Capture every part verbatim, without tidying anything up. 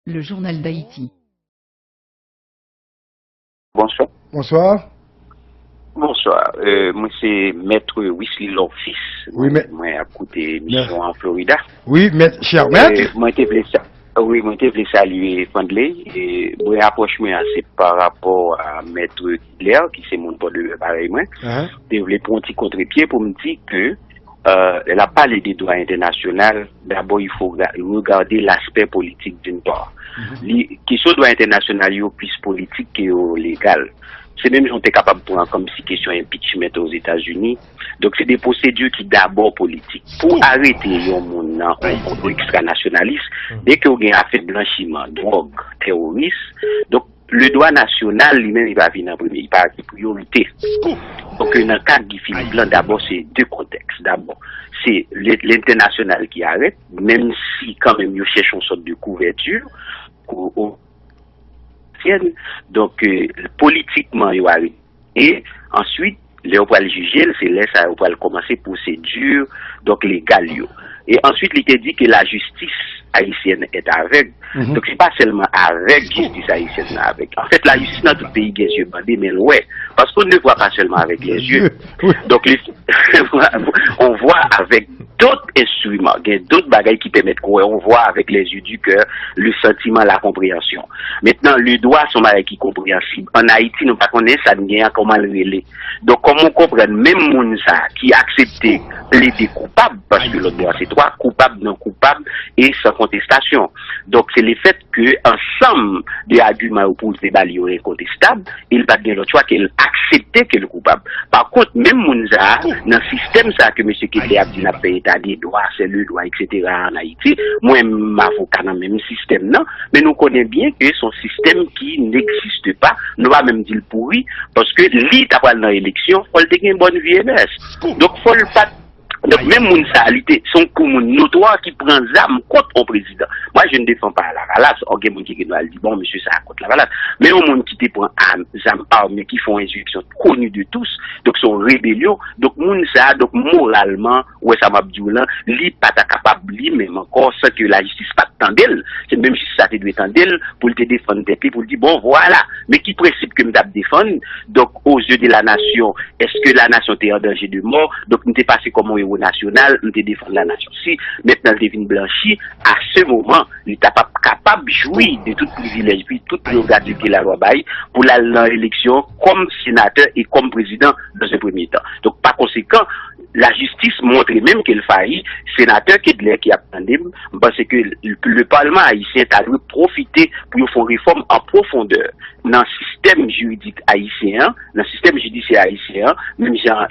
Le journal d'Haïti. Bonswa. Bonswa. Bonswa. Euh, mwen se Mèt Wisly Lorfis. Wi, mè- Mwen ap koute emisyon an Florida. Wi, mèt, chè mèt. Euh, mwen te vle sa. Wi, mwen te vle salye Fandley. E, mwen apwòch mwen an se pa rapò a Mèt Kibler, ki se moun Pòdepè parèy mwen. Ahan. Te vle pran ti kontrepye pou m di ke euh, l ap pale de dwa entènasyonal, d'abord il faut regardé l'aspect politique d'une part. Li, kesyon dwa entènasyonal yo plis politik ke yo legal. Se menm jan w te kapab pran kòm si kesyon impeachment Ozetazini. Donk se de pwosedi ki dabò politik. Pou arete yon moun nan yon kontèks ekstranasyonalis, dèke w gen afè blanchiman, dwòg, teworis, donk le dwa nasyonal li menm li pa vin an premye, li pa gen priyorite. Donk nan ka Guy Philippe lan, dabò se de kontèks. Dabò se lentènasyonal ki arèt, menm si kanmenm yo chèche yon sòt de kouvèti. Donk politikman yo arete. E answit, lè yo pral jije l, se lè sa yo pral kòmanse pwosedi donk legal yo. E answit li te di ke lajistis ayisyèn est aveugle. Donk se pa sèlman avèg jistis ayisyèn nan avèg. Anfèt lajistis nan tout peyi gen zye bande men l wè. Parce qu'on ne voit pas seulement avec les yeux. Donc les, on voit avec d'autres instruments, il y a d'autres bagages qui permettent qu'on voit avec les yeux du cœur, le sentiment, la compréhension. Maintenant, le droit, son bagay ki konpreyansib. An Ayiti, nou pa konnen sa n gen an kòman l rele. Donk kòman w konprann menm moun sa ki aksepte plede koupab, paske lòt bò a se twa, koupab, non koupab e san kontestasyon. Donk se lefèt ke ansanm de agiman yo poze ba li yo enkontestab, e l pa t gen lòt chwa ke l aksepte ke l koupab. Pa kont, menm moun sa a, nan sistèm sa a ke mesye Kibler ap di n ap fè eta de dwa, se le dwa, et cetera an Ayiti, mwen m avoka nan menm sistèm nan, men nou konnen byen ke se yon sistèm ki n'existe pas, nou pa menm di l pouri, paske li ta pral nan eleksyon, fò l te gen bòn vye mès. Donk fò l pa t Donk menm moun sa a, li te se yon kou moun notwa ki pran zam kont yon prezidan. Mwen je n defann pa Lavalas, ok, gen moun ki gen dwa al di bon mesye sa a kont Lavalas. Men yon moun ki te pran zam ame ki fè yon ensireksyon koni de tous, donk se yon rebelyon. Donk moun sa a, donk moralman, ou wè sa m ap di w lan, li pa ta kapab li menm ankò san ke lajistis pa t tande l. Se menm jistis sa te dwe tande l pou l te defann tèt li, pou l di bon vwala, men ki prensip ke m t ap defann, donk aux yeux de la nation, est-ce que la nation était en danger de mort? Donk m te pase kòm yon ewo nasyonal, m te defann la nation. Si mentnan l te vin blanchi, à ce moment li ta p ap kapab jwi de tout privilèj, pi tout prerogativ ke lalwa bay pou l al nan eleksyon kòm senatè e kòm prezidan dans un premier temps. Donk pa konsekan, lajistis montre menm ke l fayi. Senatè Kedlè ki ap tande m, m panse ke le Parlement ayisyen ta dwe pwofite pou yo fè yon refòm an pwofondè nan sistèm jiridik ayisyen an, nan sistèm jidisyè ayisyen an, menm jan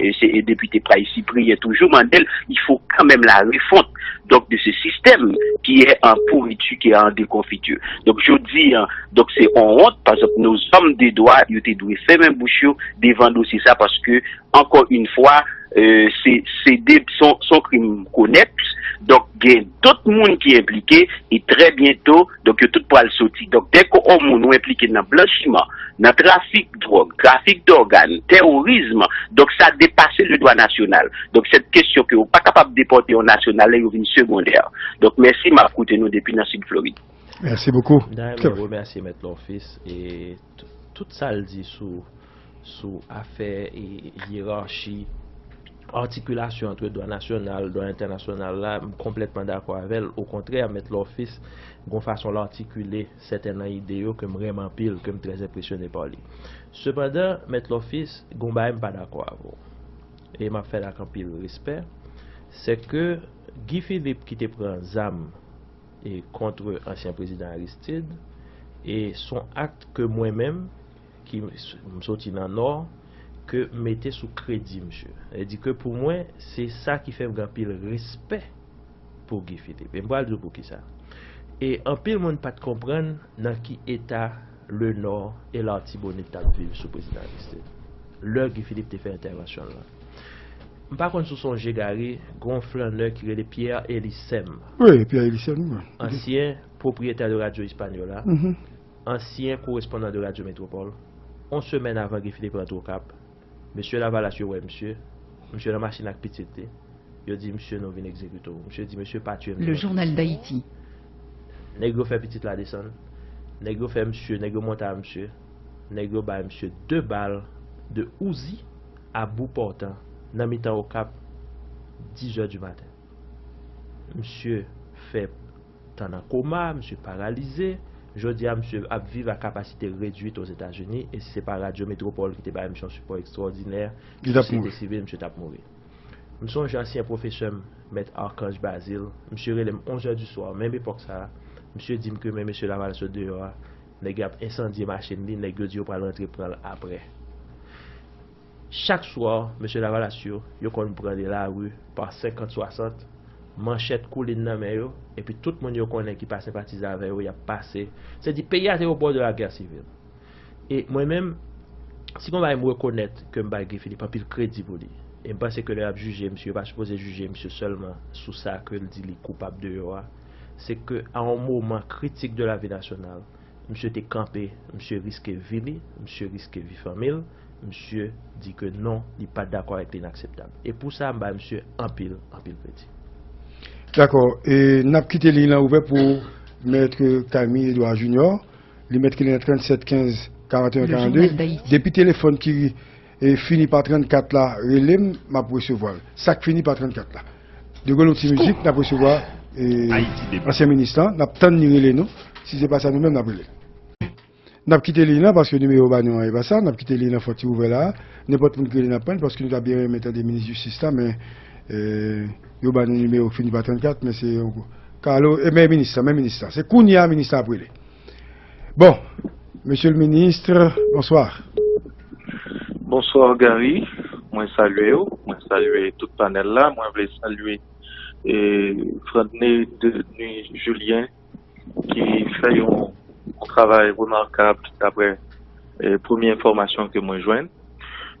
depite Price Cyprien toujou mande l, il faut quand même la refonte donc de ce système qui est en pourriture, qui est en déconfiture. Donk jodi an, donk se yon wont, pa egzanp nos hommes de droit yo te dwe fèmen bouch yo devan dosye sa, paske ankò yon fwa, se se de se yon krim konèks. Donk gen dòt moun ki enplike, e trè byento donk yo tout pral soti. Donk dèke yon moun ou enplike nan blanchiman, nan trafik dwòg, trafik dògàn, teworism, donk sa depase le dwa nasyonal. Donk sèt kesyon ke ou pa kapab depòte yon nasyonal lè yo vin segondè. Donk mèsi, m ap koute nou depi nan Sid Florid. Mèsi bokou. Dayè mwen remèsye Mèt Lorfis e tout sa l di sou sou afè e yerachi, atikilasyon ant dwa nasyonal, dwa entènasyonal la, m konplètman dakò avè l. Okontrè, Mèt Lorfis, gon fason l atikile sèten nan ide yo ke m renmen anpil, ke m trè enpresyone pa li. Sepandan, Mèt Lorfis, gon bagay m pa dakò avè w. E m ap fè l ak anpil respè. Se ke Guy Philippe ki te pran zam e kont ansyen prezidan Aristide, e se yon akt ke mwen menm, ki m soti nan Nò, ke m mete sou kredi misye. Sa vle di ke pou mwen, se sa ki fè m gen anpil respè pou Guy Philippe. E m pral di w poukisa. E anpil moun pa t konprann nan ki eta Lenò e Latibonit t ap viv sou prezidan Aristide. Lè Guy Philippe te fè entèvansyon l lan. M pa konn si w sonje, Gary, gen yon flannè ki rele Pierre Elisem. Wi, Pierre Elisem, wi. Ansyen pwopriyetè de radyo Hispaniola, ansyen korespondan de radyo Metropole. Yon semèn avan Guy Philippe rantre Okap, mesye Lavalas yo wè misye, misye nan machin ak pitit li. Yo di misye nou vin egzekite w. Misye di mesye pa tiye m. Le journal d'Haïti. Nèg yo fè pitit la desann. Nèg yo fè misye, nèg yo monte a misye. Nèg yo bay misye de bal de Uzi a bout pòtan nan mitan Okap, dizè di maten. Misye fè tan nan koma, misye paralize. Jodi a, misye ap viv a kapasite redwit Ozetazini, e si se pa Radyo Metropole ki te bay misye yon sipò ekstwòdinè, sosyete sivil, misye t ap mouri. M sonje ansyen pwofesè m, Mèt Archange Bazile, misye rele m onz è di swa, menm epòk sa a, misye di m ke men mesye Lavalas yo deyò a, nèg yo ap ensandye machin li, nèg yo di yo pral rantre pran l aprè. Chak swa, mesye Lavalas yo, yo konn pran de lari pa senkant, swasant, manchèt koulin nan men yo, epi tout moun yo konnen ki pa senpatize avè yo, y ap pase. Se di peyi a te o bò de la gè sivil. E mwen menm, si gon bagay m rekonèt ke m bay Guy Philippe anpil kredi pou li, e m panse ke lè y ap jije misye, yo pa sipoze jije misye sèlman sou sa ke l di li koupab deyò a, se ke a yon moman kritik de lavi nasyonal, misye te kanpe, misye riske vi li, misye riske vi fanmi l, misye di ke non, li pa t dakò avèk li, inakseptab. E pou sa, m bay misye anpil, anpil kredi. Dakò. E n ap kite liy lan ouvè pou Mèt Camille Edouard Junior. Li mèt ki li nan trannsèt kenz karanteyen karannde. Depi telefòn ki, e, fini pa trannkat la rele m, m ap resevwa l. Sa k fini pa trannkat la. De gwo ti mizik, n ap resevwa, e, ansyen minis lan. N ap tann li rele nou. Si se pa sa, nou menm n ap rele. N ap kite liy lan paske nimewo ba nou an e pa sa. N ap kite liy lan fò ti ouvè la. Nenpòt moun ki rele n ap pran l paske nou ta byen renmen tande minis jistis la, men, e, yo ba nou nimewo fini pa trannkat, men se yon kou. Kalo, e, men minis la, men minis la. Se kounye a minis la ap rele. Bon, mesye le ministre, bonswa. Bonswa Gary, mwen salye w, mwen salye tout panèl la, mwen vle salye e Frantney Denis Julien ki fè yon travay remakab daprè e premye enfòmasyon ke mwen jwenn.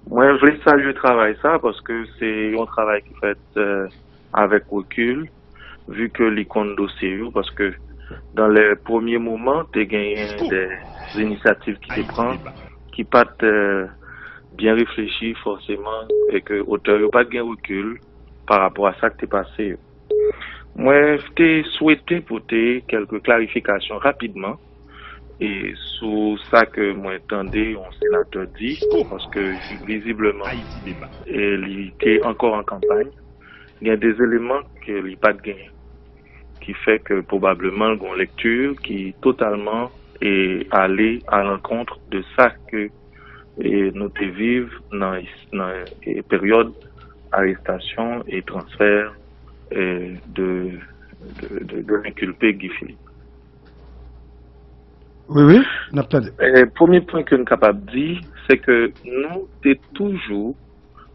Mwen vle salye travay sa paske se yon travay ki fèt e avèk rekil, vi ke li konn dosye yo, paske dan lè premye moman, te genyen de inisyativ ki te pran, ki pa t byen reflechi fòseman, e ke otè yo pa t gen rekil pa rapò a sa k te pase yo. Mwen te swete pote kèlke klarifikasyon rapidman e sou sa ke mwen tande yon senatè di, paske vizibleman e li te ankò an kanpay. Gen de eleman ke li pa t genyen, ki fè ke pwobableman l gen yon lekti ki totalman e ale a lankont de sa ke e nou te viv nan nan e peryòd arestasyon e transfè e de de de de lenkilpe Guy Philippe. Wi, wi, n ap tande. E premye pwen ke n kapab di, se ke nou te toujou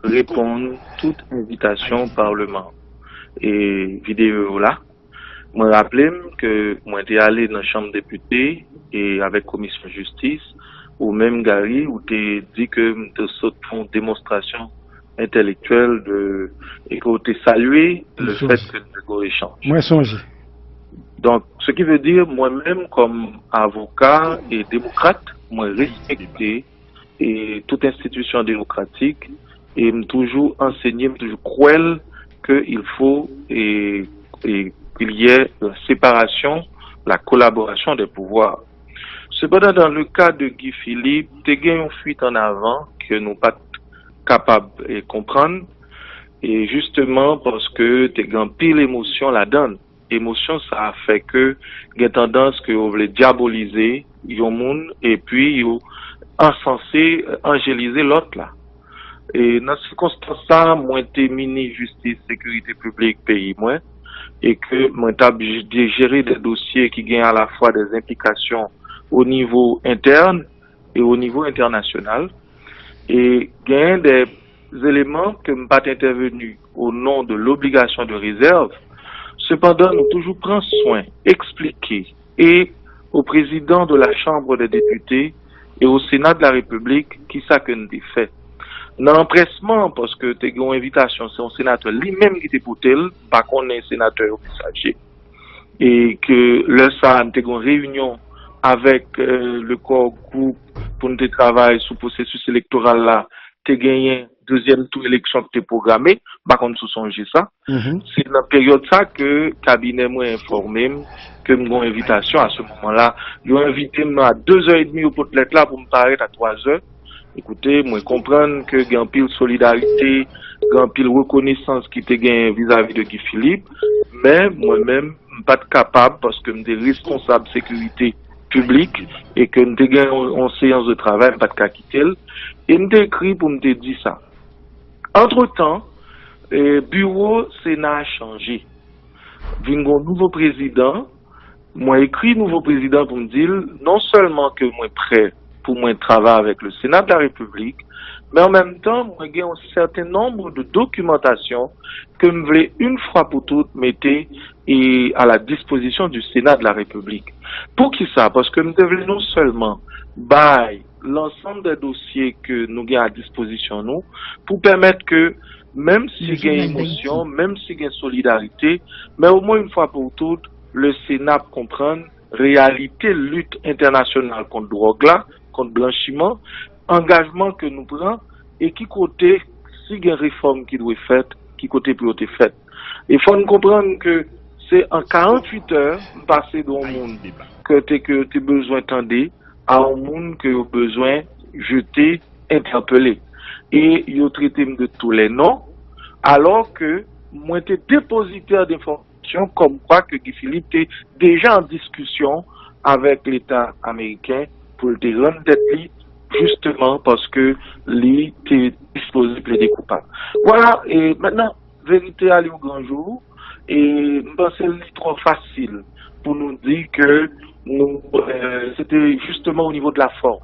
reponn tout envitasyon Palman e videyo yo la. Mwen raple m ke mwen te ale nan Chanm Depite e avèk Komisyon Jistis, ou menm Gary, ou te di ke m te sot fè yon demonstrasyon entèlektyèl de e ke w te salye le fèt ke n te gen yon echanj. Mwen sonje. Donk, ce qui veut dire, mwen menm kòm avoka e demokrat, mwen respekte e tout enstitisyon demokratik e m toujou ansenye, m toujou kwè l ke il faut e e qu'il y ait la séparation, la collaboration des pouvoirs. Sepandan, dans le cas de Guy Philippe, te gen yon fuit en avant ke nou pa t kapab e konprann, e jisteman paske te gen anpil emosyon ladan l. Emosyon sa a fè ke gen tandans ke yo vle dyabolize yon moun epi yo ansanse, anjelize lòt la. E nan sikonstans sa a, mwen te minis jistis, sekirite piblik peyi mwen, e ke mwen t ap jere de dosye ki gen alafwa de enplikasyon o nivo entèn e o nivo entènasyonal. E genyen de eleman ke m pa t entèveni o non de lobligasyon de rezèv. Sepandan, nou toujou pran swen eksplike e o prezidan de la Chanm de Depite e o Sena de la Repiblik kisa ke n te fè. Nan anprèsman, paske te gen yon envitasyon, se yon senatè li menm ki te pote l, m pa konnen senatè yo ki saje. E ke lè sa a, n te gen yon reyinyon avèk e le core group pou n te travay sou pwosesis elektoral la, te genyen dezyèm tou eleksyon ki te pwograme, m pa konn si w sonje sa. Se nan peryòd sa ke kabinè mwen enfòme m ke m gen yon envitasyon a se moman la. Yo envite m a de zè edmi, yo pot lèt la pou m parèt a twa zè. Ekoute, mwen konprann ke gen anpil solidarite, gen anpil rekonesans ki te gen vizavi de Guy Philippe, men mwen menm, m pa t kapab paske m te responsab sekirite piblik e ke m te gen yon, yon seyans de travay, m pa t ka kite l. E m te ekri pou m te di sa. Antretan, eh, biwo Sena a chanje. Vin gen yon nouvo prezidan. Mwen ekri nouvo prezidan pou m di l non sèlman ke mwen prè pou mwen travay avèk le Sénat de la République, men an menm tan, mwen gen yon sèten nonb de dokimantasyon ke m vle yon fwa pou tout mete e a la dispozisyon du Sénat de la République. Poukisa? Paske m te vle non sèlman bay lansanm de dosye ke nou gen a dispozisyon nou pou pèmèt ke, menm si gen emosyon, menm si gen solidarite, men omwen yon fwa pou tout, le Sena ap konprann reyalite lit entènasyonal kont dwòg la, kont blanchiman, angajman ke nou pran e ki kote, si gen refòm ki dwe fèt, ki kote pou yo te fèt. E fò n konprann ke se an karanntuit è, m pase de yon moun ke te, ke yo te bezwen tande a yon moun ke yo bezwen jete, entèpele. E yo trete m de tous les noms, alò ke mwen te depozitè denfòmasyon kòmkwa ke Guy Philippe te deja an diskisyon avèk Leta ameriken pou l te rann tèt li, jisteman paske li te dispoze plede koupab. Vwala, e mentnan, verite a li o gran jou, e m panse li twò fasil pou nou di ke nou, eh, se te jisteman o nivo de la fòm.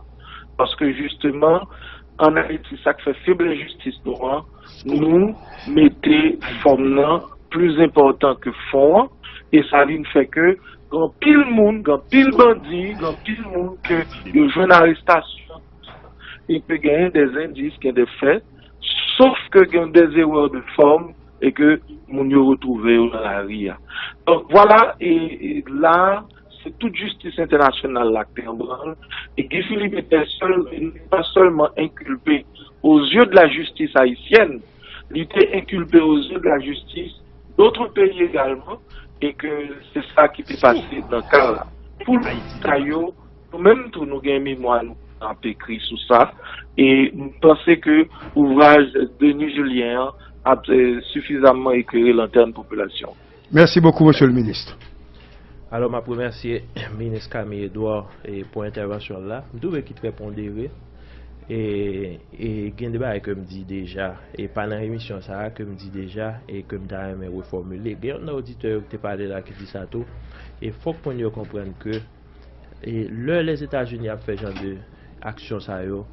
Paske jisteman, ann Ayiti, sa k fè se byen jistis nou an, nou mete fòm nan pli enpòtan ke fon an, e sa vin fè ke gen anpil moun, gen anpil bandi, gen anpil moun ke yo jwenn arestasyon, e ke genyen de endis, gen de fè, sof ke gen de erè de fòm, e ke moun yo retwouve yo nan lari a. Donk, vwala, e, e la, se tout jistis entènasyonal la ki te an branl, e Guy Philippe était seul, il n'est pas seulement inculpé aux yeux de la justice haïtienne, li te enkilpe aux yeux de la justice d'autres pays également, e ke se sa ki te pase nan ka la. Pou lòt ka yo, nou menm tou, nou gen memwa nou ap ekri sou sa, e m panse ke ouvraj Denis Julien an ap, eh, sifizamman eklere lantèn popilasyon. Mèsi bokou, Mesye le Minis. Alò, m ap remèsye Minis Camille Edouard, e, pou entèvansyon l la. M twouve ki trè pondere. E, e gen de bagay ke m di deja, e pa nan emisyon sa a ke m di deja, e ke m ta renmen refòmile. Gen yon nan oditè yo ki te pale la ki di sa tou. E fòk moun yo konprann ke, e lè Lèzetazini ap fè jan de aksyon sa yo,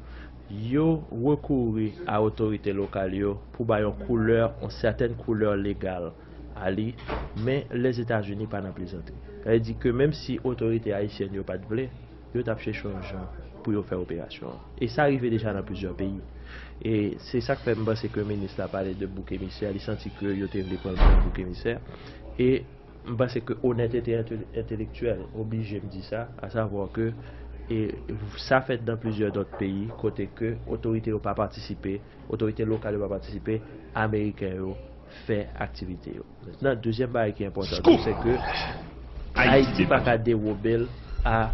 yo rekouri a otorite lokal yo pou bay yon koulè, yon sètèn koulè legal a li, men Lèzetazini pa nan plezantri. Sa vle di ke menm si otorite ayisyèn yo pa t vle, yo t ap chèche yon jan pou yo fè operasyon an. E sa rive deja nan plizyè peyi. E se sa k fè m panse ke minis la pale de bouk emisè, li santi ke yo te vle pran l pou bouk emisè. E m panse ke onètete ente-, entelektyèl oblije m di sa, asavwa ke, e, sa fèt nan plizyè dòt peyi, kote ke otorite yo pa patisipe, otorite lokal yo pa patisipe, ameriken yo fè aktivite yo. Mentnan, dezyèm bagay ki enpòtan tou, se ke Ayiti pa ka dewobe l a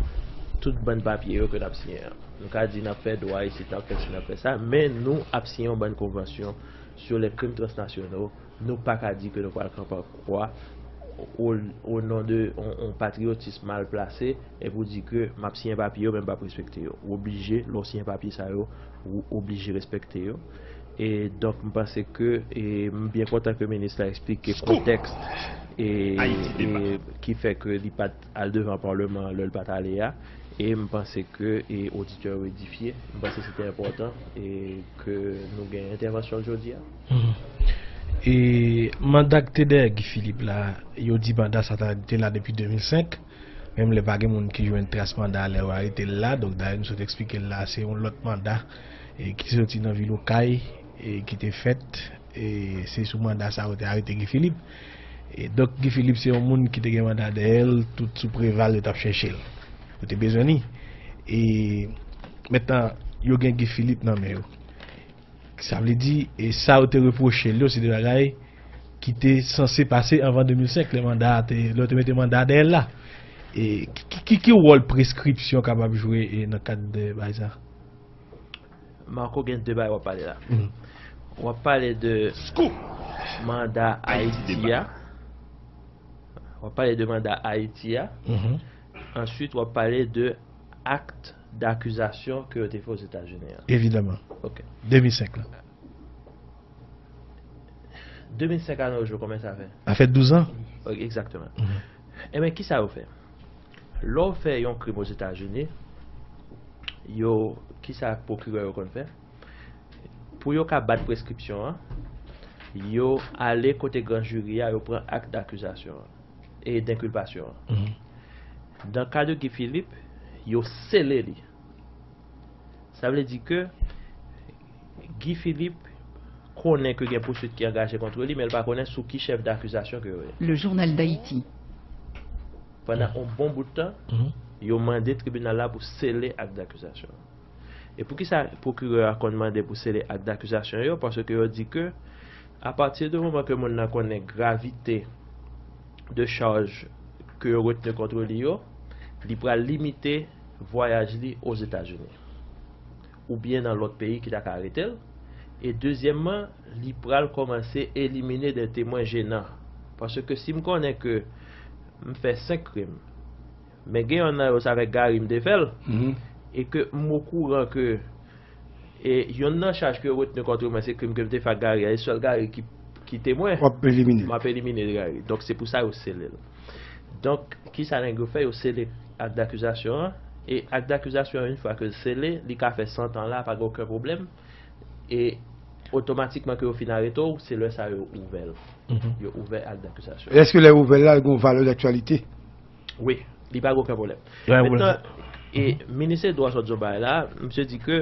tout bann papye yo ke n ap siyen an. Nou ka di n ap fè dwa isit, n ap fè si, n ap fè sa, men nou ap siyen yon bann konvansyon sur les crimes transnationaux. Nou pa ka di ke nou pral kanpe an kwa o, o non de yon, yon patriyotis mal plase, e pou di ke m ap siyen papye yo, men m p ap respekte yo. Ou oblije, lè w siyen papye sa yo, ou oblije respekte yo. E donk, m panse ke, e m byen kontan ke minis la eksplike kontèks, e, e ki fè ke li pa t al devan palman an lè l pa t ale a. E m panse ke, e, oditè yo edifye. M panse se te enpòtan, e, ke nou gen entèvansyon l jodi a. Mhm. E manda k te dèyè Guy Philippe la, yo di manda sa ta, te la depi de mil senk. Menm lè pa gen moun ki jwenn tras manda a lè yo arete l la. Donk, dayè, nou sot eksplike l la, se yon lòt manda, e, ki soti nan vil Okay, e, ki te fèt. E se sou manda sa yo te arete Guy Philippe. E donk, Guy Philippe se yon moun ki te gen manda dèyè l, tout sou Preval yo t ap chèche l. Yo te bezwen li. E mentnan, yo gen Guy Philippe nan men yo. Sa vle di, e sa yo te repwoche l yo, se de bagay ki te sanse pase anvan de mil senk, lè manda a te, lè yo te mete manda a dèyè l la. E ki, ki, ki wòl preskripsyon kapab jwe e nan kad de bagay sa? Marco, gen de bagay w ap pale la. W ap pale de manda Ayiti a. W ap pale de manda Ayiti a. Answit, w ap pale de akt dakizasyon ke yo te fè Ozetazini an. Evidaman. Ok. de mil senk la. de mil senk a nos jours, konbyen sa fè? Sa fè douz an. Ok, egzakteman. Ebyen, kisa yo fè? Lè w fè yon krim Ozetazini, yo, kisa pwokirè yo konn fè? Pou yo ka bat preskripsyon an, yo ale kote gran jiri a, yo pran akt dakizasyon an e denkilpasyon an. Dan ka de Guy Philippe, yo sele li. Sa vle di ke Guy Philippe konnen ke gen pouswit ki angaje kont li, men l pa konnen sou ki chèf dakizasyon ke yo ye. Le Journal d'Haïti. Pandan yon bon bout tan, yo mande tribinal la pou sele akt dakizasyon. E poukisa pwokirè a konn mande pou sele akt dakizasyon yo? Paske yo di ke, apati de moman ke moun nan konnen gravite de chaj ke yo retni kont li yo, li pral limite vwayaj li Ozetazini oubyen nan lòt peyi ki ta ka arete l. E dezyèmman, li pral kòmanse elimine de temwen jenan. Paske si m konnen ke m fè senk krim, men gen yonn nan yo se avèk Gary m te fè l, e ke m okouran ke e yonn nan chaj ke yo retni kont mwen se krim ke m te fè ak Gary a, e sèl Gary ki, ki temwen. W ap elimine. M ap elimine Gary. Donk se pou sa yo sele l. Donk, kisa nèg yo fè? Yo sele akt dakizasyon an. E akt dakizasyon an, yon fwa ke l sele, li ka fè san tan la, pa gen okenn pwoblèm. E otomatikman ke yo fin arete w, se lè sa yo ouvè l. Yo ouvè akt dakizasyon. Èske lè yo ouvè l la, li gen yon valè daktyalite? Wi, li pa gen okenn pwoblèm. Mentnan, e minis Edouard sot di yon bagay la, misye di ke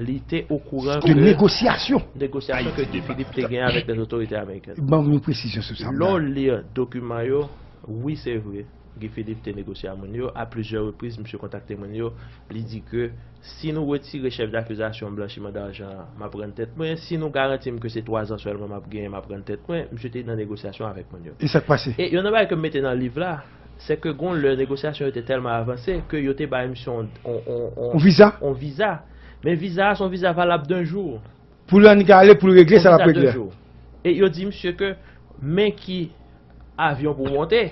li te okouran de negosyasyon. Negosyasyon ke Guy Philippe te gen avèk lèzotorite amerikèn. Ban m yon presizyon sou sa. Lè w li dokiman yo, wi, se vre, Guy Philippe te negosye a moun yo, a plizyè repriz, misye kontakte moun yo, li di ke si nou retire chèf dakizasyon blanchiman dajan an, m ap rann tèt mwen, si nou garanti m ke se twa zan sèlman m ap genyen, m ap rann tèt mwen, misye te nan negosyasyon avèk moun yo. E sa k pase? E yon nan bagay ke m mete nan liv la, se ke gon lè negosyasyon yo te tèlman avanse ke yo te bay misye on, on, on, on, Yon viza? On viza. Men viza a se yon viza valab de jou. Pou l annik ale, pou l regle sa l ap regle. E yo di misye ke men ki avyon pou w monte.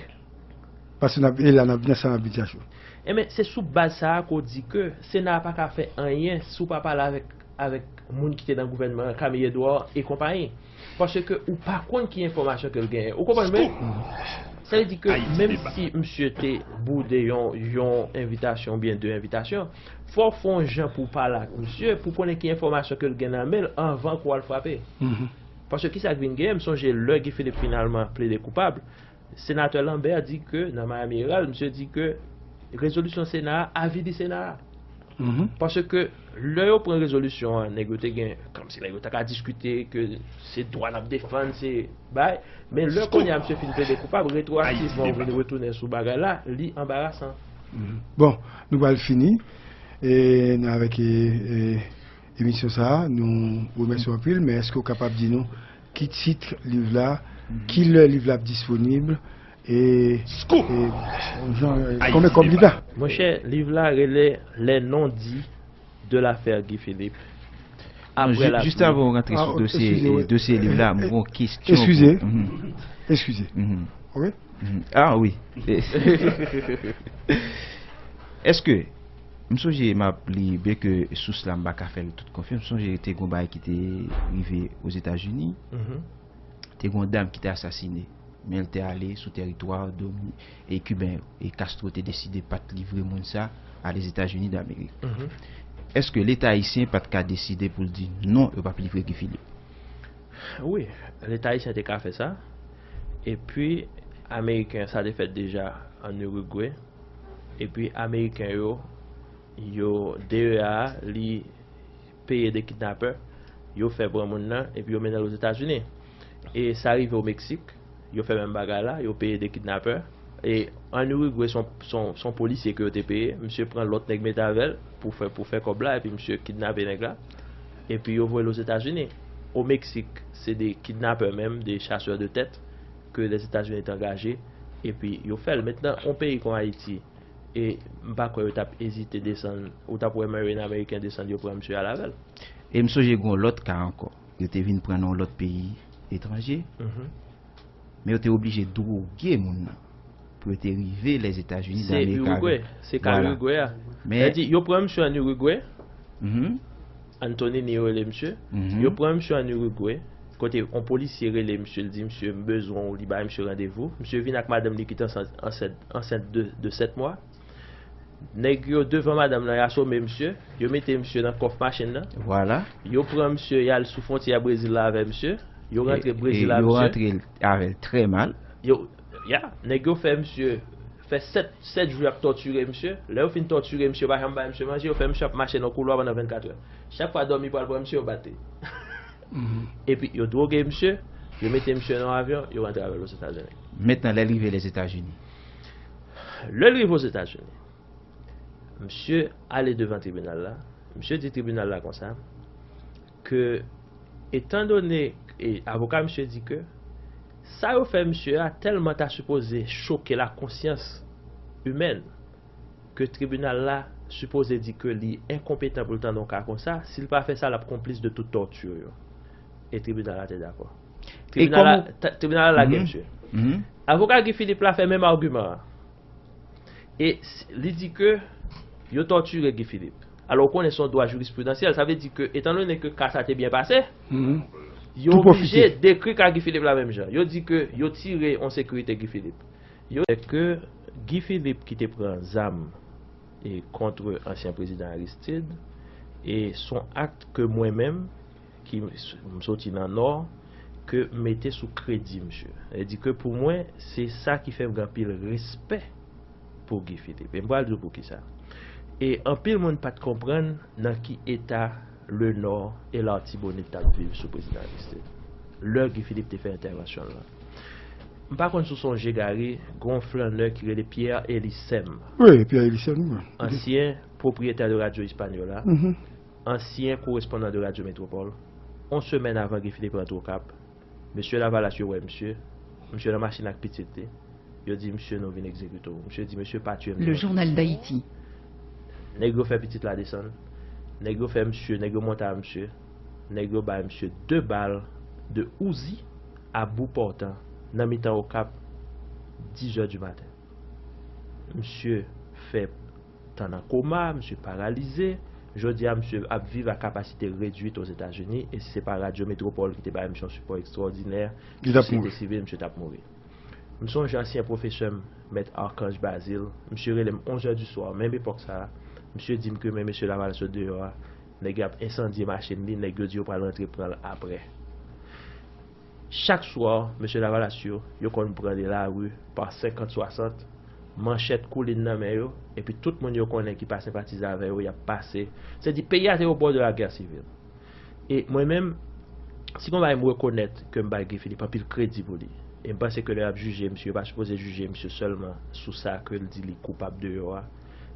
Paske n ap, e la n ap, nan sa n ap vin chache w. Enben, se sou baz sa a ke w di ke Sena a pa ka fè anyen si w pa pale avèk, avèk moun ki te nan gouvènman an, Camille Edouard e konpayi. Paske ou pa konn ki enfòmasyon ke l genyen. Ou konprann mwen? Sa vle di ke menm si misye te boude yon, yon envitasyon oubyen de envitasyon, fò w fè yon jan pou w pale ak misye, pou w konnen ki enfòmasyon ke l gen nan men l anvan ke w al frape. Paske kisa k vin genyen, m sonje lè Guy Philippe finalman plede koupab, Senatè Lambert di ke nan Miami Herald, misye di ke rezolisyon Sena a avili Sena a. Paske lè yo pran rezolisyon an, nèg yo te gen, kòmsi nèg yo ta ka diskite ke se dwa n ap defann, se bay. Men lè kounye a misye fin plede koupab, retwoaktivman ou vin retounen sou bagay la, li anbarasan. Bon, nou pral fini e, avèk e, e, emisyon sa a. Nou remèsye w anpil, men èske w kapab di nou ki tit liv la, ki lè liv la ap disponib, e, e jan, e, konbyen kòb li ta? Monchè, liv la rele Les non-dits de l'affaire Guy Philippe. Apre la Jis avan w rantre sou dosye, dosye liv la, m gon kesyon. Eskize. Eskize. Wi. Ah wi. Èske, m sonje m ap li, byenke sous la m pa ka fè l tout konfyans, m sonje te gon bagay ki te rive Ozetazini. Te gon dam ki te asasine, men l te ale sou tèritwa Domi e Kiben yo, e Castro te deside pa t livre moun sa a Lèzetazini Damerik. Èske Leta ayisyen pa t ka deside pou l di non, yo p ap livre Guy Philippe? Wi, Leta ayisyen te ka fè sa. Epi, Ameriken, sa te fèt deja ann Irigwe. Epi, Ameriken yo, yo, D E A a, li peye de kidnapè, yo fè pran moun nan, epi yo mennen l Ozetazini. E sa rive o Meksik, yo fè menm bagay la, yo peye de kidnapè. E ann Irigwe, se yon, se yon, se yon polisye ke yo te peye, misye pran lòt nèg mete avè l pou fè, pou fè kòb la, epi misye kidnape nèg la. Epi yo voye l Ozetazini. O Meksik, se de kidnapè menm, de chasè de tèt ke Lèzetazini te angaje, epi yo fè l. Mentnan, yon peyi kon Ayiti, e m pa kwè yo t ap ezite desann, ou t ap wè Marine ameriken desann, yo pran misye al avè l. E m sonje gen yon lòt ka ankò. Yo te vin pran nan yon lòt peyi etranje. Mhm. Men yo te oblije dwoge moun nan pou yo te rive Lèzetazini Se d'Amerika. Uruguay. Se ka Vwala. Uruguay a. Men Sa di, yo pran misye an Uruguay. Mhm. Antonini yo rele misye. Mhm. Yo pran misye an Uruguay. Kote yon polisye rele misye, l di misye, "M bezwen w," li bay misye randevou. Misye vin ak madanm li ki te ansent, ansent, ansent de, de sèt mwa. Nèg yo devan madanm nan, y asome misye. Yo mete misye nan kòf machin nan. Vwala. Yo pran misye, y al sou fwontyè Brezil la avè misye. Yo E, rantre e Brezil la yo misye. rantre l avè l trè mal. Yo, ya, nèg yo fè misye fè sèt, sèt jou y ap tòtire misye. Lè yo fin tòtire misye, yo pa janm bay misye manje, yo fè misye ap mache nan koulwa pandan vennkatrè. Chak fwa dòmi pral pran misye, yo bat li. Mhm. Epi yo dwoge misye, yo mete misye nan avyon, yo rantre avè l Ozetazini. Mentnan, lè l rive Lèzetazini. Lè l rive Ozetazini, misye ale devan tribinal la. Misye di tribinal la konsa, ke, etandone, e avoka misye di ke sa yo fè misye a tèlman ta sipoze choke lakonsyans imèn, ke tribinal la sipoze di ke li enkonpetan pou l tande yon ka konsa, si l pa fè sa, l ap konplis de tout tòti yo. E tribinal la te dakò. E Tribinal la, kòman ta- tribinal la lage Mhm. misye. Mhm. Avoka Guy Philippe la fè menm agiman an. E s- li di ke yo tòtire Guy Philippe. Alò, ou konnen se yon dwa jirisprudansyèl, sa vle di ke, etandone ke ka sa te byen pase, Mhm. yo Tou oblije pwofite. dekri ka Guy Philippe la menm jan. Yo di ke yo tire yon sekirite Guy Philippe. Yo ke Guy Philippe ki te pran zam e kont ansyen prezidan Aristide, e se yon akt ke mwen menm, ki m soti nan Nò, ke m mete sou kredi misye. Sa vle di ke pou mwen, se sa ki fè m gen anpil respè pou Guy Philippe. E m pral di w poukisa. E anpil moun pa t konprann nan ki eta Lenò e Latibonit t ap viv sou prezidan Aristide. Lè Guy Philippe te fè entèvansyon l lan. M pa konn si w sonje, Gary, gen yon flannè ki rele Pierre Elisem. Wi, Pierre Elisem, wi. Ansyen pwopriyetè de radyo Hispaniola, Mhm. ansyen korespondan de radyo Metropole. Yon semèn avan Guy Philippe rantre Okap, mesye Lavalas yo wè misye, misye nan machin ak pitit li. Yo di misye, "Nou vin egzekite w." Misye di, "Mesye, pa tiye m Le devan journal pitit." d'Haïti. Nèg yo fè pitit la desann. Nèg yo fè misye, nèg yo monte a misye. Nèg yo bay misye de bal de Uzi a bout pòtan nan mitan Okap, dizè di maten. Misye fè tan nan koma, misye paralize. Jodi a, misye ap viv a kapasite redwit Ozetazini, e si se pa Radyo Metropole ki te bay misye yon sipò ekstwòdinè, Li t ap sosyete mouri. sivil, misye t ap mouri. M sonje ansyen pwofesè m, Mèt Archange Bazile, misye rele m onz è di swa, menm epòk sa a, misye di m ke men mesye Lavalas yo deyò a, nèg yo ap ensandye machin li, nèg yo di yo pral rantre pran l apre. Chak swa, mesye Lavalas yo, yo konn pran de lari pa senkant, swasant, manchèt koulin nan men yo, epi tout moun yo konnen ki pa senpatize avè yo, y ap pase. Se di peyi a te o bò de la gè sivil. E mwen menm, si gon bagay m rekonèt ke m bay Guy Philippe anpil kredi pou li, e m panse ke lè y ap jije misye, yo pa sipoze jije misye sèlman sou sa ke l di li koupab deyò a,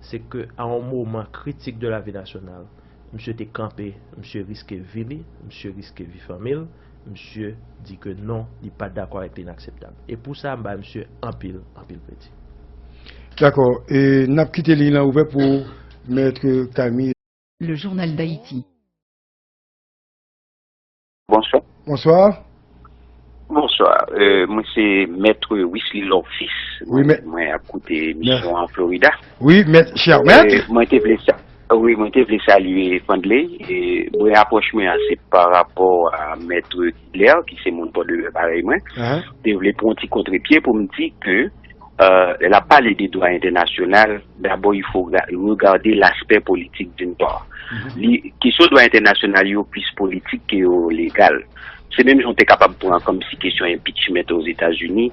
se ke a yon moman kritik de lavi nasyonal, misye te kanpe, misye riske vi li, misye riske vi fanmi l, misye di ke non, li pa t dakò avèk li, inakseptab. E pou sa, m bay misye anpil, anpil kredi. Dakò, e n ap kite liy lan ouvè pou Mèt Camille. Le journal d'Haïti. Bonswa. Bonswa. Bonswa. Euh, mwen se Mèt Wisly Lofis. Wi, mwen, mè- mwen ap koute emisyon an Florida. Wi, mèt, chè mèt. Euh, mwen te vle sa. Wi, mwen te vle salye Fandley. E mwen, apwòch mwen an se pa rapò a Mèt Kibler, ki se moun Pòdepè parèy mwen. Ahan. Te vle pran yon ti kontrepye pou m di ke Euh, lè l ap pale de dwa entènasyonal, d'abord, il faut ra- regarder l'aspect politique d'une part. Mhm. Li, kesyon dwa entènasyonal yo plis politik ke yo legal. Se menm jan w te kapab pran kòmsi kesyon impeachment Ozetazini.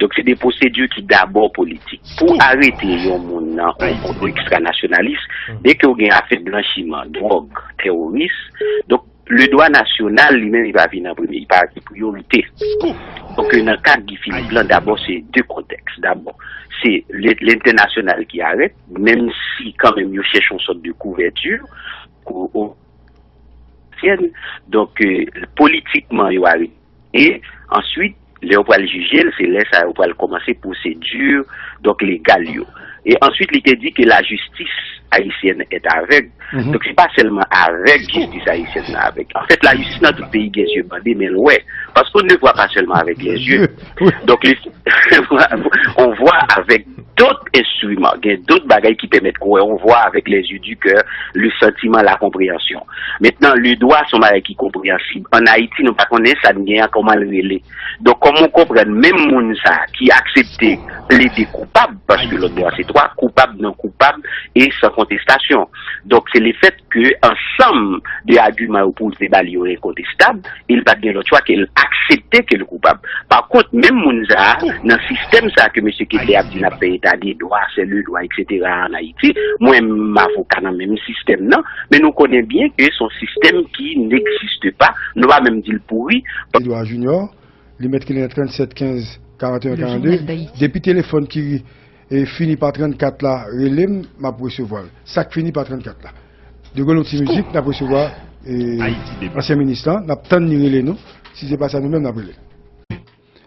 Donk, se de pwosedi ki dabò politik. Pou arete yon moun nan yon kontèks ekstranasyonalis, dèke w gen afè blanchiman, dwòg, teworis, donk, le dwa nasyonal, li menm, li pa vin an premye, li pa gen priyorite. Donk, nan ka Guy Philippe lan, dabò, se de kontèks. Dabò, se le- lentènasyonal ki arèt, menm si kanmenm yo chèche yon sòt de kouvèti, kou- o- ayisyèn. Donk, eh, politikman, yo arete. E answit, lè yo pral jije l, se lè sa yo pral kòmanse pwosedi, donk, legal yo. E answit, li te di ke la justice haïtienne est aveugle. Donk, se pa sèlman avèg jistis ayisyèn nan avèg. Anfèt, la justice nan tout peyi gen zye bande, men l wè. Parce qu'on ne voit pas seulement avec les yeux. Donk, on voit avec d'autres instruments. Gen dòt bagay ki pèmèt ke on voit avec les yeux du cœur, le sentiment, la compréhension. Maintenant, le droit, se on bagay ki konpreyansib. An Ayiti, nou pa konnen sa n gen an, kòman l rele. Donk, kòm ou konprann, menm moun sa ki aksepte plede koupab, paske lòt bò a se twa, koupab, non koupab e san kontestasyon. Donk, se lefèt ke ansanm de agiman yo poze ba li yo enkontestab, e l pa t gen lòt chwa ke l aksepte ke l koupab. Pa kont, menm moun sa a, nan sistèm sa a ke mesye Kete ap di n ap fè eta de dwa, se le dwa, et cetera, an Ayiti, mwen, m avoka nan menm sistèm nan, men nou konnen byen ke se on sistèm ki n'existe pas, nou pa menm di l pouri. Edouard Junior, li mèt rele nan trannsenk kenz karanteyen karannde. Depi telefòn ki, eh, fini pa trannkat la, rele m, m ap resevwa l. Sa k fini pa trannkat la. Deregle yon ti mizik, n ap resevwa, eh, ansyen minis lan, n ap tann li rele nou. Si se pa sa, nou menm n ap rele.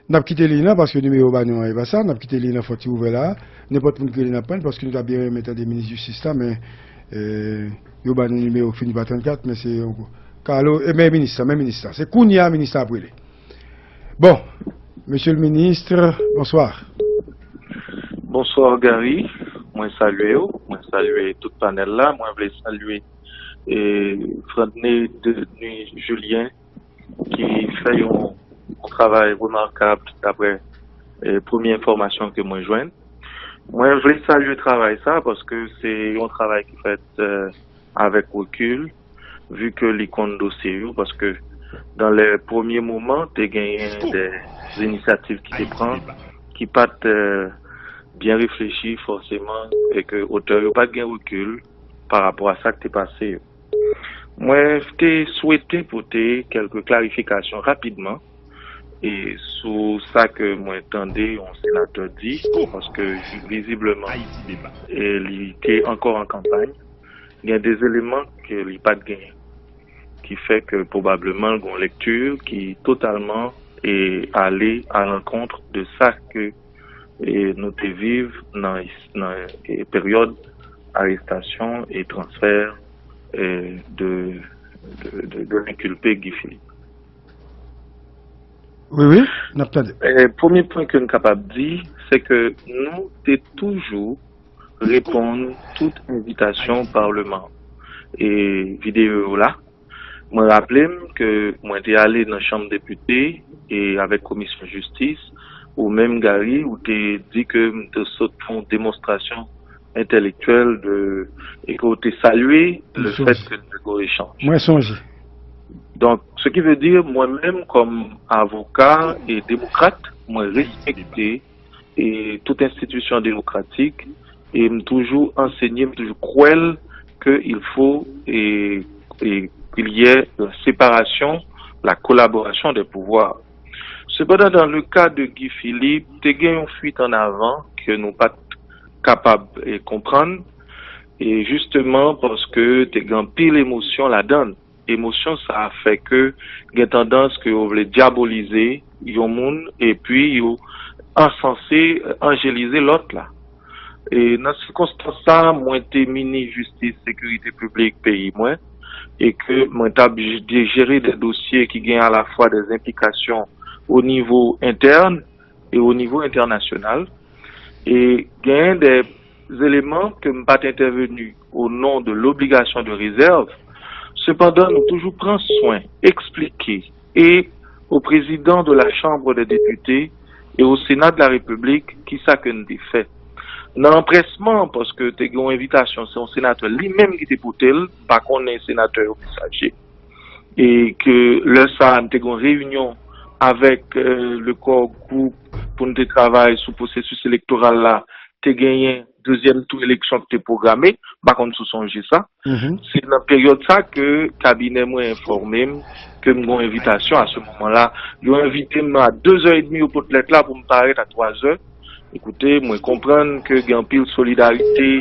N ap kite liy lan, paske nimewo ba nou an, e pa sa. N ap kite liy lan fò ti ouvè la. Nenpòt moun ki rele, n ap pran l, paske nou ta byen renmen tande minis jistis la, men, eh, yo ba nou nimewo fini pa trannkat, men se yon kou. Kalo, e men minis la, men minis la. Se kounye a minis la ap rele. Bon, mesye le ministre, bonsoir. Bonsoir, Gary. Mwen salye w, mwen salye tout panèl la, mwen vle salye, eh, Frantney Denis Julien, ki fè yon, yon travay remakab, daprè, eh, premye enfòmasyon ke mwen jwenn. Mwen vle salye travay sa, paske se yon travay ki fèt, eh, avèk rekil, vi ke li konn dosye yo, paske dan lè premye moman, te genyen de inisyativ ki te pran, ki pa t, eh, byen reflechi fòseman, e ke otè yo pa t gen rekil pa rapò a sa k te pase yo. Mwen te swete pote kèlke klarifikasyon rapidman, e sou sa ke mwen tande yon senatè di, paske vizibleman, e li te ankò an kanpay, gen de eleman ke li pa t genyen, ki fè ke pwobableman l gen yon lekti ki totalman, e, ale a lankont de sa ke, e, nou te viv nan, nan, e, peryòd arestasyon e transfè, e, de, de, de, de lenkilpe Guy Philippe. Wi, wi, n ap tande. E, premye pwen ke n kapab di, se ke nou te toujou reponn tout envitasyon Palman e videyo yo la. Mwen raple m ke mwen te ale nan Chanm Depite e avèk Komisyon Jistis, ou menm, Gary, ou te di ke m te sot fè yon demonstrasyon entèlektyèl de, e ke w te salye le fèt ke n te gen yon echanj. Mwen sonje. Donk, ce qui veut dire, mwen menm, kòm avoka e demokrat, mwen respekte e tout enstitisyon demokratik, e m toujou ansenye, m toujou kwè l ke il faut, e, e, qu'il y ait la séparation, la collaboration des pouvoirs. Sepandan, dans le cas de Guy Philippe, te gen yon fuite en avant ke nou pa t kapab, e, konprann, e jisteman paske te gen anpil emosyon ladan l. Emosyon sa a fè ke gen tandans ke yo vle dyabolize yon moun, epi yo ansanse, anjelize lòt la. E nan sikonstans sa a, mwen te minis jistis, sekirite piblik peyi mwen, e ke mwen t ap j-, jere de dosye ki gen alafwa de enplikasyon o nivo entèn e o nivo entènasyonal. E genyen de eleman ke m pa t entèveni o non de lobligasyon de rezèv. Sepandan, nou toujou pran swen eksplike e o prezidan de la Chambre des Députés e o Sena de la Repiblik, kisa ke n te fè. Nan anprèsman, paske te gen yon envitasyon, se yon senatè li menm ki te pote l, m pa konnen senatè yo mesaje. E ke lè sa a, n te gen yon reyinyon avèk, eh, le core group pou n te travay sou pwosesis elektoral la, te genyen dezyèm tou eleksyon ki te pwograme, m pa konn si w sonje sa. Se nan peryòd sa ke kabinè mwen enfòme m ke m gen yon envitasyon a se moman la. Yo envite m a de zè edmi yo pot lèt la pou m parèt a twa zè. Ekoute, mwen konprann ke gen anpil solidarite,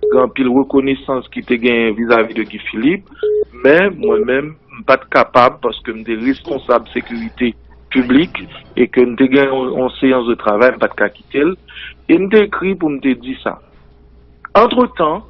gen anpil rekonesans ki te gen vizavi de Guy Philippe, men mwen menm, M pa t kapab paske m te responsab sekirite piblik e ke m te gen yon, yon seyans de travay, m pa t ka kite l. E m te ekri pou m te di sa. Antretan,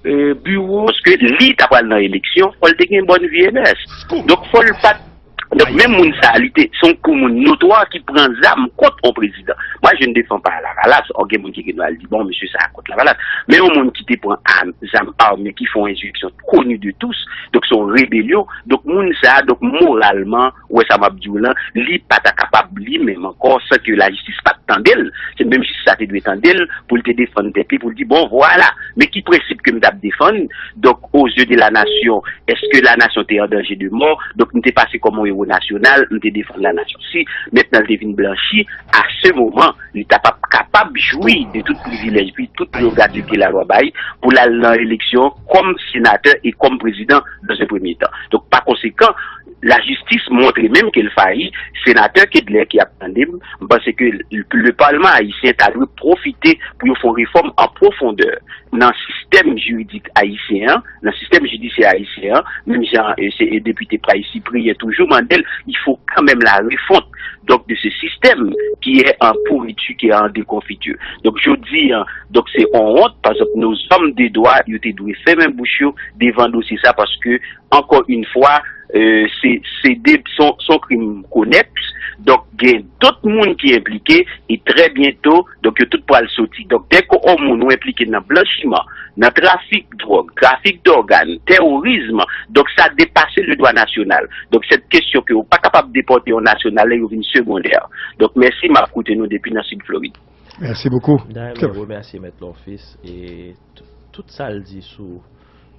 eh, biwo Paske li ta pral nan eleksyon, fò l te gen bòn vye mès. Donk, fò l pa t. Donk, menm moun sa a, li te, se yon kou moun notwa ki pran zam kont yon prezidan. Moi, je ne défends pas Lavalas. Ò, gen moun ki gen dwa al di, bon, mesye sa a kont Lavalas. Men yon moun ki te pran am, zam, arm, ki fè yon ensireksyon koni de tous, donk se yon rebelyon. Donk, moun sa a, donk, moralman, ou wè sa m ap di w lan, li pa ta kapab li menm ankò san ke lajistis pa t tande l. Se menm jistis la te dwe tande l pou l te defann tèt li, pou l di, bon, vwala, men ki prensip ke m t ap defann? Donk, aux yeux de la nation, èske la nation te an danje de mò? Donk, m te pase kòm yon ewo nasyonal, m te defann la nation. Si mentnan l te vin blanchi, à ce moment, li ta p ap kapab jwi de tout privilèj, pi tout prerogativ ke lalwa bay, pou l al nan eleksyon kòm senatè e kòm prezidan dans un premier temps. Donk, pa konsekan, lajistis montre menm ke l fayi. Senatè Kedlè ki ap tande m, m panse ke le Parlement ayisyen ta dwe pwofite pou yo fè yon refòm an pwofondè nan sistèm jiridik ayisyen an, nan sistèm jidisyè ayisyen an, menm jan, eh, se, eh, depite Price Cyprien toujou mande l, il faut quand même la refonte, donc, de ce système qui est en pourriture, qui est en déconfiture. Donk, jodi an, donk, se yon wont, pa egzanp, nos hommes de droit, yo te dwe fèmen bouch yo devan dosye sa, paske, ankò yon fwa, eh, se, se de, se yon, se yon krim konèks, donk, gen dòt moun ki enplike, e trè byento, donk, yo tout pral soti. Donk, dèke yon moun ou enplike nan blanchiman, nan trafik dwòg, trafik dògàn, teworism, donk, sa depase le dwa nasyonal. Donk, sèt kesyon ke ou pa kapab depòte yon nasyonal, yo vin segondè. Donk, mèsi, m ap koute nou depi nan Sid Florid. Mèsi bokou. Dayè, mwen remèsye Mèt Lòfis e t- tout sa l di sou,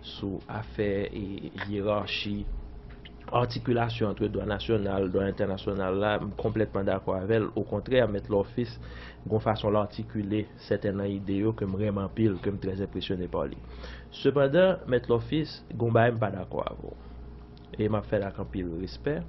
sou afè e yerachi, atikilasyon ant dwa nasyonal, dwa entènasyonal la, m konplètman dakò avè l. Okontrè, Mèt Lòfis, gon fason l atikile sèten nan ide yo ke m renmen anpil, ke m trè enpresyone pa li. Sepandan, Mèt Lòfis, gon bagay m pa dakò avè w. E m ap fè l ak anpil respè.